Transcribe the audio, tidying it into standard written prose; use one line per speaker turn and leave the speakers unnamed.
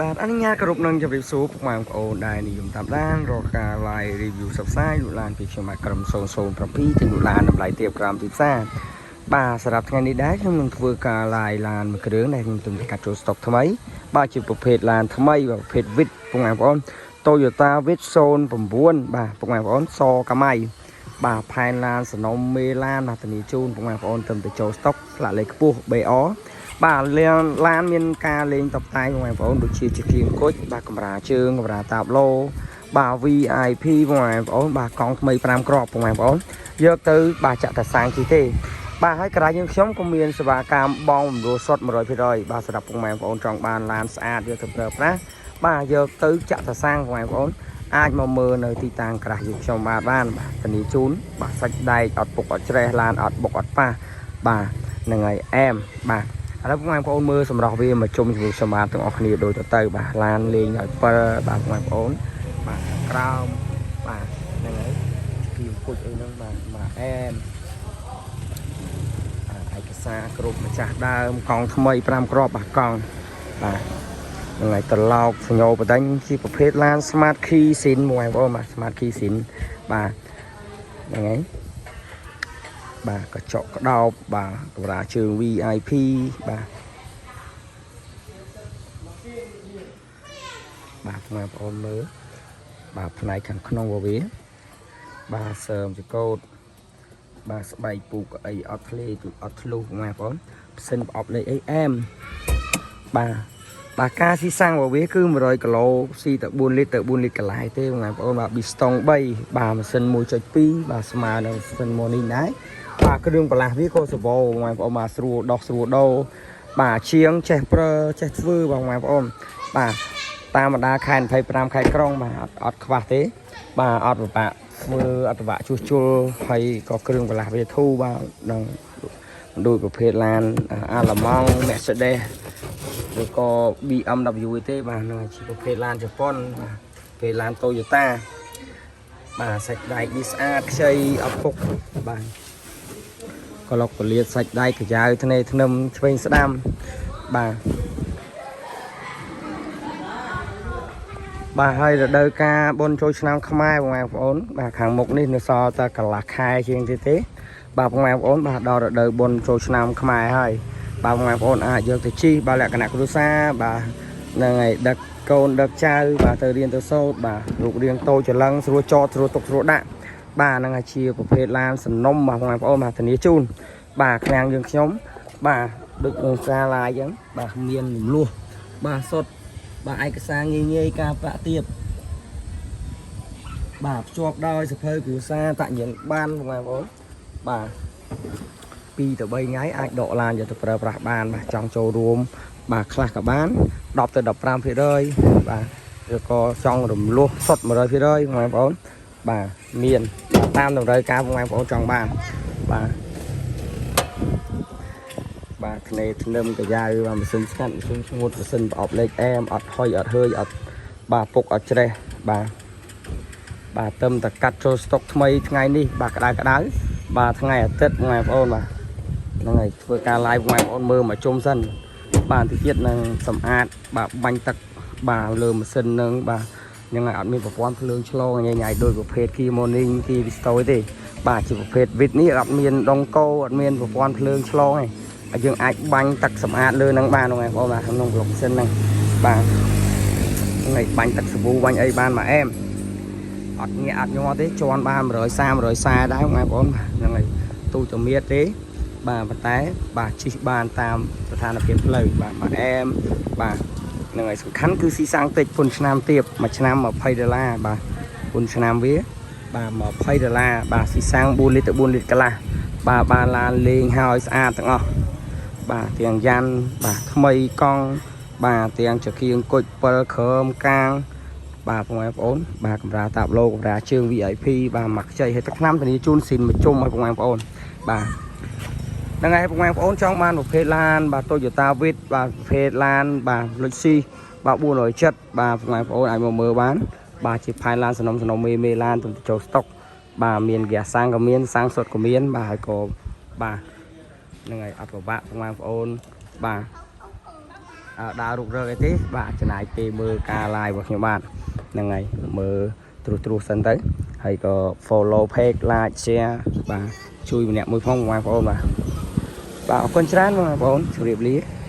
បាទអនុញ្ញាតគោរពនឹងជម្រាបសួរពុកម៉ែបងប្អូនដែលនិយមតាមដានរាល់ការ live review ផ្សព្វផ្សាយលក់ឡានពីខ្ញុំបាទក្រុម007ទាំងលក់ឡានតម្លៃទាបក្រោមទីផ្សារបាទសម្រាប់ថ្ងៃនេះដែរខ្ញុំនឹងធ្វើការ live ឡានមួយគ្រឿងដែលខ្ញុំទើបតែកាត់ចូល stock ថ្មីបាទជាប្រភេទឡានថ្មីបាទប្រភេទ Vitz ពុកម៉ែបងប្អូន Toyota Vitz 09បាទពុកម៉ែបងប្អូនសកាម៉ៃបាទផែនឡានសនំមេឡានបាទធានាជូនពុកម៉ែបងប្អូនទើបតែចូល stock ស្លាកលេខខ្ពស់ BR បាទលានឡានមានការលេងតបតែងបងប្អូនដូចជាជាគៀងគុជបាទកម្រាលជើងកម្រាលតាបឡូបាទ VIP បងប្អូនបាទកង់ថ្មី5គ្រាប់បងប្អូនយកទៅបាទចាក់តែសាំងជីទេបាទហើយក្រៅយើងខ្ញុំក៏មានសេវាកម្មបងរំលោះសុទ្ធ100%បាទសម្រាប់ពុកម៉ែបងប្អូនចង់បានឡានស្អាតយកទៅប្រើប្រាស់បាទយកទៅចាក់តែសាំងបងប្អូនអាចមកមើលនៅទីតាំងក្រាស់យើងខ្ញុំបាទបានបាទធានាជូនបាទសាច់ដែកអត់ពុកអត់ច្រេះឡានអត់បុកអត់ប៉ះបាទហ្នឹងហើយអែមបាទ ឥឡូវបងប្អូនមើលសម្រស់វាមកជុំជាមួយខ្ញុំបាទទាំងអស់គ្នាដូចទៅទៅបាទឡានលេងឲ្យ7បាទបងប្អូនបាទក្រោមបាទហ្នឹងហើយគៀមគុជអីហ្នឹងបាទមកអែមបាទឯកសារគ្រប់ម្ចាស់ដើមកង់ថ្មី5គ្រាប់បាទកង់បាទហ្នឹងហើយត្រឡោកសញ្ញោបដិញជាប្រភេទឡាន Smart Key ស៊ីនបងប្អូនបាទ Smart Key ស៊ីនបាទហ្នឹងហើយបាទកញ្ចក់ក្តោបបាទកម្រាលជើង VIP បាទបាទបងប្អូនមើលបាទផ្នែកខាងក្នុងរបស់វាបាទសើមចកោតបាទស្បែកពូកអីអត់ធ្លេទូអត់ធ្លុះបងប្អូនផ្សិនប្រអប់លេខអីអែមបាទបាទការស៊ីសាំងរបស់វាគឺ100គីឡូស៊ីទៅ4លីត្រទៅ4លីត្រកន្លះទេបងប្អូនបាទប៊ីស្តុង3បាទម៉ាស៊ីន1.2បាទស្មើនឹងម៉ាស៊ីនម៉ូនីដែរបាទគ្រឿងបន្លាស់វាក៏សវោបងប្អូនបាទស្រួលដោះស្រួលដូរបាទជាងចេះប្រើចេះធ្វើបងប្អូនបាទតាមបណ្ដាខេត្ត25ខេត្តក្រុងបាទអត់អត់ខ្វះទេ បាទអត់ពិបាកធ្វើអត់ពិបាកជួសជុលហើយក៏គ្រឿងបន្លាស់វាធូរបាទនឹងដូចប្រភេទឡានអាឡម៉ង់ Mercedes ឬក៏ BMW ទេបាទហ្នឹងជាប្រភេទឡានជប៉ុនបាទប្រភេទឡាន Toyota បាទសាច់ដែកនេះស្អាតខ្ចីអត់ពុកបាទក្លុកពលាតសាច់ដែកកាយ៉ាវធ្នេធ្នឹមឆ្វេងស្ដាំបាទបាទហើយរដូវកាលបុណ្យចូលឆ្នាំខ្មែរបងប្អូនបាទខាងមុខនេះនៅសល់តែកន្លះខែជាងទៀតទេបាទបងប្អូនបាទដល់រដូវបុណ្យចូលឆ្នាំខ្មែរហើយបាទបងប្អូនអាចយកទៅជិះបាទលក្ខណៈគ្រួសារបាទហ្នឹងហើយដឹកកូនដឹកចៅបាទទៅរៀនទៅសូត្របាទរូបរាងតូចច្រឡឹងស្រួលចតស្រួលទុកស្រួលដាក់បាទហ្នឹងហើយជាប្រភេទឡានសំណុំបាទបងប្អូនបាទធានាជូនបាទឃ្លាំងយើងខ្ញុំបាទដូចនឹងសាឡាយអញ្ចឹងបាទមានរំលោះបាទសុទ្ធបាទឯកសារងាយងាយការប្រាក់ទៀបបាទភ្ជាប់ដោយសភៅគ្រួសារតញ្ញាណបានបងប្អូនបាទ2ទៅ3ថ្ងៃអាចដកឡានយកទៅប្រើប្រាស់បានបាទចង់ចូលរួមបាទខ្លះក៏បាន10ទៅ15%បាទឬក៏ចង់រំលោះសុទ្ធ100%បងប្អូនបាទមានតាមតម្រូវការបងប្អូនចង់បានបាទបាទធ្នេធ្នឹមកាយ៉ាវបាទម៉ាស៊ីនស្កាត់ម៉ាស៊ីនស្ងួតម៉ាស៊ីនប្រអប់លេខអែមអត់ហុយអត់ហើយអត់បាទពុកអត់ច្រេះបាទបាទទឹមតែកាត់ចូលស្តុកថ្មីថ្ងៃនេះបាទក្តៅក្តៅបាទថ្ងៃអាទិត្យបងប្អូនបាទហ្នឹងហើយធ្វើការ live បងប្អូនមើលមកជុំសិនបាទទីទៀតនឹងសម្អាតបាទបាញ់ទឹកបាទលើម៉ាស៊ីននឹងបាទហ្នឹងហើយអត់មានប្រព័ន្ធភ្លើងឆ្លងញ៉ៃញ៉ៃដោយប្រភេទ Kia Morning Kia Visto ទេបាទជាប្រភេទ Vitz នេះអត់មានដងកោអត់មានប្រព័ន្ធភ្លើងឆ្លងទេហើយយើងអាចបាញ់ទឹកសម្អាតលើនឹងបានបងប្អូនបាទក្នុងប្លុកម៉ាស៊ីនហ្នឹងបាទហ្នឹងហើយបាញ់ទឹកសាប៊ូបាញ់អីបានមកអែមអត់ងាកអត់ញ័រទេជន់បាន130 140ដែរបងប្អូនបាទហ្នឹងហើយទូចមៀតទេបាទប៉ុន្តែបាទជិះបានតាមស្ថានភាពផ្លូវបាទមកអែមបាទហ្នឹងហើយសំខាន់គឺស៊ីសាំងតិចពុនឆ្នាំទៀបមួយឆ្នាំ20ដុល្លារបាទពុនឆ្នាំវាបាទ20ដុល្លារបាទស៊ីសាំង4លីត្រទៅ4លីត្រកន្លះបាទបានឡានលេងហើយស្អាតទាំងអស់បាទទាំងយ៉ាន់បាទថ្មីកង់បាទទាំងចង្គៀងគុជ7ក្រមកាងបាទបងប្អូនបាទកម្រាលតាបឡូកម្រាលជើង VIP បាទមកខ្ចីឲ្យទឹកឆ្នាំធានាជូនស៊ីនមួយជុំឲ្យបងប្អូនបាទហ្នឹងហើយបងប្អូនចង់បានប្រភេទឡានបាទ Toyota Vitz បាទប្រភេទឡានបាទ Lexus បាទ470បាទបងប្អូនអាចមកមើលបានបាទជាផែនឡានសំណុំសំណុំមេមេឡានទំចូលស្តុកបាទមានហ្គាសសាំងក៏មានសាំងសុទ្ធក៏មានបាទហើយក៏បាទហ្នឹងហើយអត់ពិបាកបងប្អូនបាទ ដើររុករកអីទេបាទចំណាយពេលមើលការ live របស់ខ្ញុំបាទហ្នឹងហើយមើលត្រួសត្រួសសិនទៅហើយក៏ follow page, like, share បាទជួយម្នាក់មួយផងបងប្អូនបាទបាទអរគុណច្រើនបងប្អូនជម្រាបលា។